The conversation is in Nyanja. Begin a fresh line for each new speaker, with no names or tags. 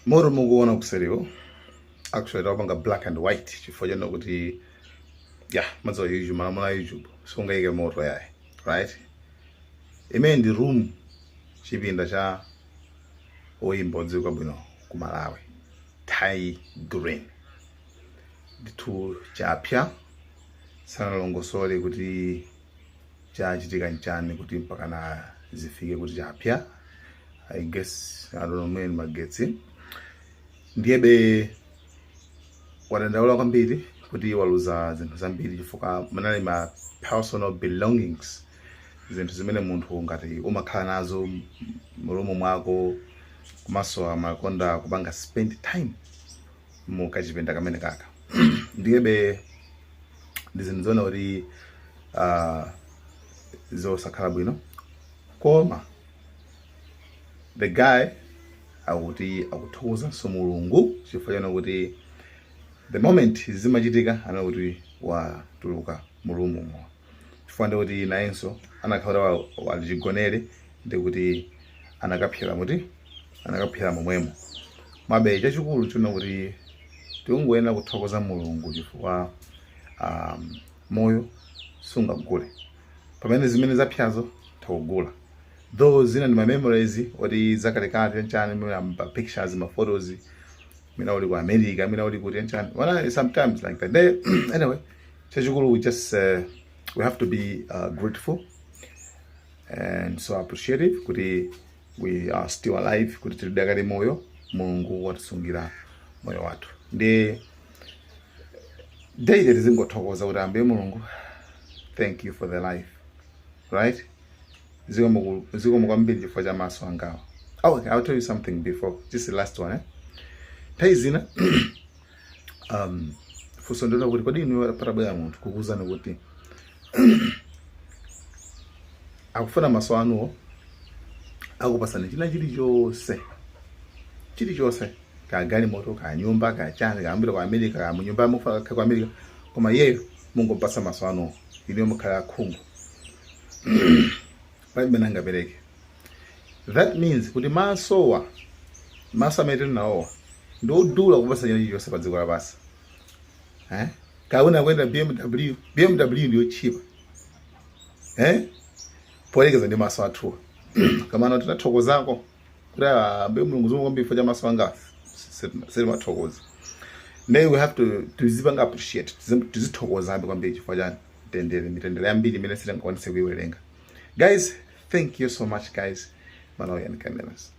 Moto mukuona kuseriwo actually tawapanga black and white chifukwa chonena kuti ya madziwa YouTube, malamulo a YouTube sungayike moto yayi, right? Imene ndi room, chipinda cha oyimba odziwika bwino ku Malawi, Tay Grin. Ndithu chapya, sanalongosole kuti chachitika nchani kuti mpakana zifike kuti chapya. I guess, I don't know, mwene magetsi. Ndiyebe wadandaula kwambiri kuti waluza zinthu zambiri chifukwa manali ma personal belongings, zinthu zimene munthu ngati umakhala nazo mu room mwako, komanso amakonda kupanga spend time mu kachipinda kamene kaka. Ndiyebe ndi zinthu zoona kuti zosakhala bwino, koma the guy akuti akuthokozanso Mulungu chifukwa chona kuti the moment zimachitika anakuti watuluka mu room mo, chifukwa ndikuti nayenso anakhala kuti walichigonere, ndikuti anakaphyera muti anakaphyera momwemo. Mabe chachikulu chona kuti tikungoyenera kuthokoza Mulungu chifukwa moyo sungagule, pamene zimene zapyazo takugula, though zina ndi ma memories oti zakalekale chani, ma pictures, ma photos, mina uli ku America, mina uli kuti chani, well, sometimes like that. Anyway, chachikulu we have to be grateful and so appreciative kuti we are still alive, kuti tili dakali moyo, Mulungu watisungira moyo wathu. Ndi daily tizingothokoza kuti, "Ambuye Mulungu, thank you for the life," right? Zikomo kwambiri chifukwa cha maso angawa. Oh, okay, I'll tell you something before, just the last one, eh? Nthawi zina funso ndilo kuti kodi inu patabwera munthu kukuwuzani kuti akufuna maso anuwo, akupasani china chilichonse, chilichonse, ka galimoto, ka nyumba, ka chani, kambira ku America, ka munyumba mufuna ku America, koma iyeyo mungopasa maso anuwo, inuyo mukhala akhungu, palibe nangapereke? That means kuti masowa, maso amene tili nawowa ndi odula kupasa china chilichonse pa dziko lapansi, eh? Kauna kwenda BMW, BMW ndiyo chipa, eh? Poyerekeza ndi maso athuwa. Kamano tinathokozako kuti, "Ambuye Mulungu, zikomo kwambiri chifukwa cha maso anga," sitimathokoza. Then we have to tizipanga appreciate, tizithokozabe kwambiri chifukwa cha mtendere, mitendere yambiri imene sitingakwanise kuiwerenga. Guys, thank you so much, guys. Malawian Cameras.